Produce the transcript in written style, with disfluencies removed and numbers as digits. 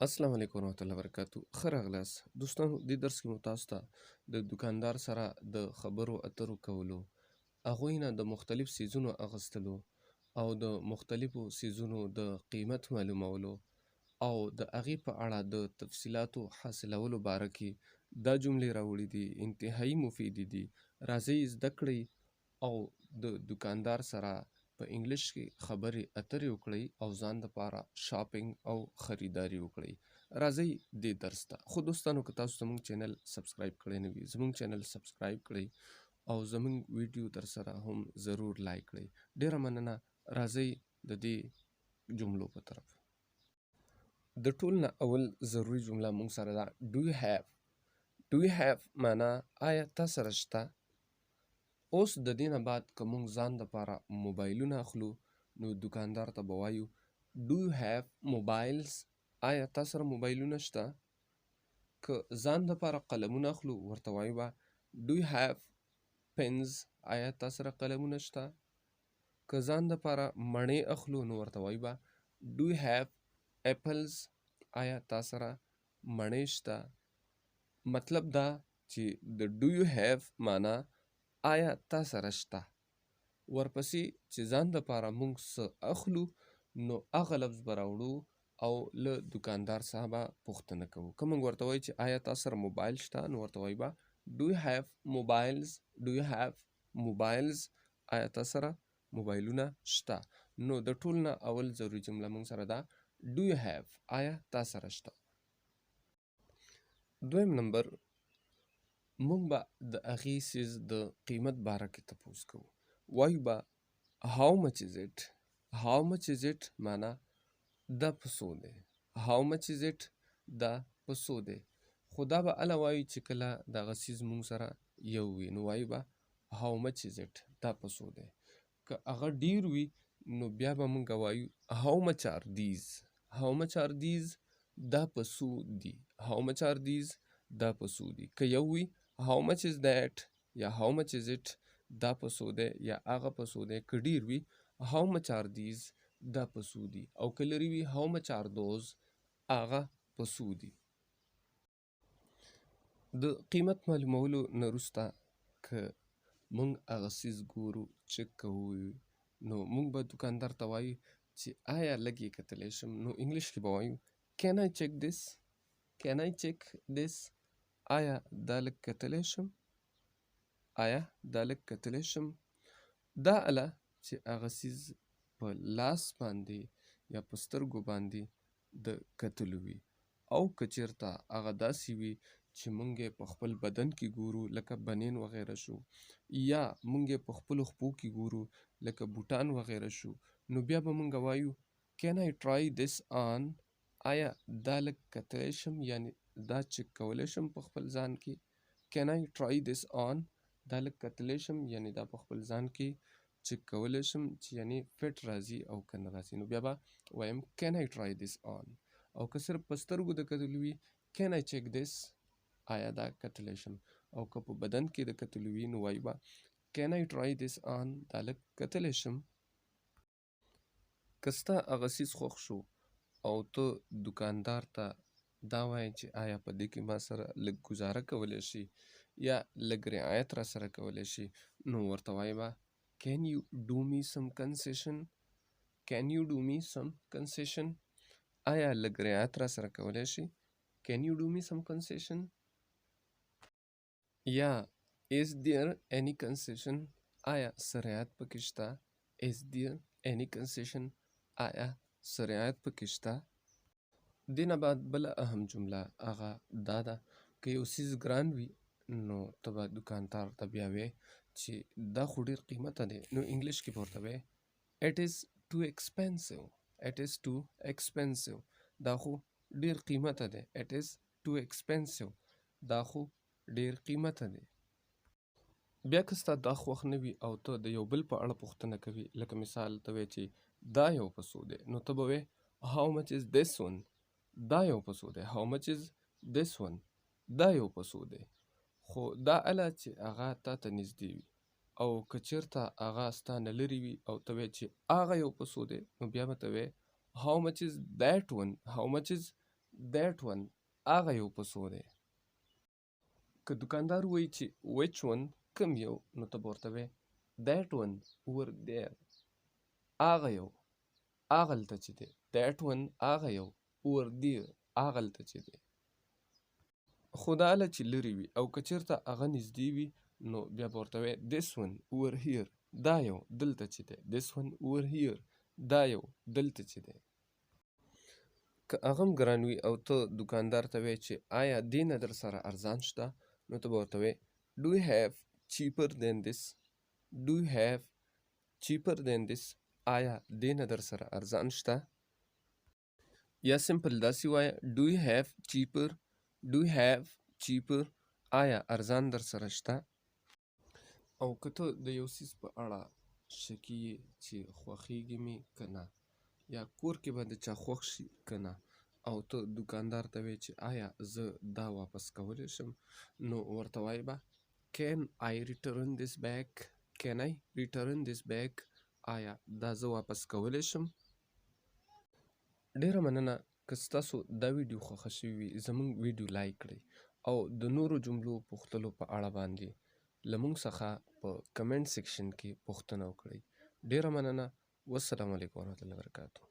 السلام علیکم ورحمت الله وبرکاتو. ښه راغلاست دوستانو. دې درس کې مو تاسو ته د دکاندار سره د خبرو اترو کولو، هغوی نه د مختلف څیزونو اخیستلو او د مختلفو څیزونو د قیمت معلومولو او د هغې په اړه د تفصیلاتو حاصلولو باره کې دا جملې راوړي دي. انتهایی مفیدې دي. راځئ زده کړئ او د دکاندار سره په انګلیش کې خبرې اترې وکړئ او ځان دپاره شاپینګ او خریداري وکړئ. راځئ دې درس ته. خو دوستانو، که تاسو زموږ چینل سبسکرایب کړی نه وي، زموږ چینل سبسکرایب کړئ او زموږ ویډیو در سره هم ضرور لایک کړئ. ډیره مننه. راځئ د دې جملو په طرف. د ټول نه اول ضروري جمله موږ سره ده do you have. Do you have معنا آیا تا سره شته. اوس د دې نه بعد که موږ ځان دپاره موبایلونه اخلو، نو دکاندار ته به وایو do you have mobiles؟ آیا تا سره موبایلونه شته؟ که ځان دپاره قلمونه اخلو، ورته وایو به do you have pens؟ آیا تا سره قلمونه شته؟ که ځان دپاره مڼې اخلو، نو ورته وایو به do you have apples؟ آیا تا سره مڼې شته؟ مطلب دا چې د do you have معنا آیا تا سره شته. ورپسې چې ځان دپاره موږ څه اخلو، نو هغه لفظ به راوړو او له دکاندار څخه به پوښتنه کوو. که موږ ورته وایو چې آیا تا سره موبایل شته، نو ورته وایو به do you have mobiles؟ Do you have mobiles؟ آیا تا سره موبایلونه شته؟ نو د ټول نه اول ضروري جمله موږ سره ده do you have، آیا تا سره شته. دویم نمبر، موږ به د هغې څیز د قیمت باره کې تپوس کوو. وایو به how much is it؟ How much is it معنا دا په څو دی. How much is it؟ دا په څو دی. خو دا به هله وایو چې کله دغه څیز موږ سره یو وي، نو وایو به how much is it؟ دا په څو دی. که هغه ډیر وي، نو بیا به موږ وایو how much are these؟ How much are these؟ دا په څو دي. How much are these؟ دا په څو دي. که یو وي، how much is that یا how much is it؟ دا په څو دی یا هغه په څو دی. که ډیر وي، how much are these؟ دا په څو دي. او که لرې وي، how much are those؟ هغه په څو دي. د قیمت معلومولو نه وروسته که موږ هغه څیز ګورو، چک کوو، نو موږ به دکاندار ته وایو چې آیا لږ یې کتلی شم؟ نو انګلیش کې به وایو can I check this؟ Can I check this؟ آیا دا لږ کتلی شم؟ آیا دا لږ کتلی شم؟ دا اله چې هغه څیز په لاس باندې یا په سترګو باندې د کتلو وي، او که چیرته هغه داسې وي چې مونږ یې په خپل بدن کې ګورو، لکه بنین وغیره شو، یا مونږ یې په خپلو خپو کې ګورو، لکه بوټان وغیره شو، نو بیا به مونږ وایو can I try this on؟ آیا دا لږ کتلی شم، یعنی دا چک کولی شم په خپل ځان کې؟ Can I try this on؟ دا لږ کتلی شم، یعنی دا په خپل ځان کې چک کولی شم چې یعنی فټ راځي او که نه راځي، نو بیا به وایم can I try this on؟ او که صرف په سترګو د کتلو وي، can I check this؟ آیا دا کتلی شم؟ او که په بدن کې د کتلو وي، نو وایو به can I try this on؟ دا لږ کتلی شم؟ که ستا هغه څیز خوښ شو او ته دکاندار ته دا وایې چې آیا په دې کې ما سره لږ ګزاره کولی شي یا لږ رعایت را سره کولی شي، نو ورته وایې به can you do me some concession؟ Can you do me some concession؟ آیا لږ رعایت را سره کولی شي؟ Can you do me some concession؟ یا is there any concession؟ آیا څه رعایت پکې شته؟ Is there any concession؟ آیا څه رعایت پکې شته؟ دې نه بعد بله اهم جمله هغه دا ده، که یو څیز ګران وي، نو ته به دکاندار ته بیا وایې چې دا خو ډېر قیمته دی، نو انګلیش کې به ورته وایې it is too expensive. It is too expensive. دا خو ډېر قیمته دی. It is too expensive. دا خو ډېر قیمته دی. بیا که ستا دا خوښ نه وي او ته د یو بل په اړه پوښتنه کوي، لکه مثال ته وایې چې دا یو په څو دی، نو ته به وایې how much is this one؟ دا یو په څو دی. How much is this one؟ دا یو په څو دی. خو دا اله چې هغه تا ته نږدې وي، او که چېرته هغه ستا نه لرې وي او ته وایې چې هغه یو په څو دی، نو بیا به ته وایې how much is that one؟ How much is That one، هغه یو په څو دی؟ که دوکاندار ووایي چې Which one، کوم یو، نو ته به ورته وایې That one over there، هغه یو هغلته چې دی. That one، هغه یو، over there، هغلته چې دی. خو دا هله چې لرې وي، او که چېرته هغه نږدې وي نو بیا به ورته وایې This one over here، دا یو دلته چې دی. This one over here، دا یو دلته چې دی. که هغه هم ګران وي او ته دوکاندار ته وایې چې آیا دې نه در سره ارزان شته، نو ته به ورته وایې Do you have cheaper than this? Do you have cheaper than this? آیا دې نه در سره ارزان شته؟ یا simple داسې وایه، Do you have cheaper? Do you have cheaper? آیا ارزان در سره شته؟ او که ته د یو څیز په اړه شکي یې چې خوښیږي مې که نه، یا کور کې به د چا خوښ شي که نه، او ته دوکاندار ته وایې چې آیا زه دا واپس کولی شم، نو ورته وایې به Can I return this back? Can I return this back? آیا دا زه واپس کولی شم؟ ډیره مننه. که ستاسو دا ویډیو خوښه شوې وي، زموږ ویډیو لایک کړئ او د نورو جملو پوښتلو په اړه باندې له موږ څخه په comment section کې پوښتنه وکړئ. ډیره مننه. والسلام علیکم ورحمت الله وبرکاته.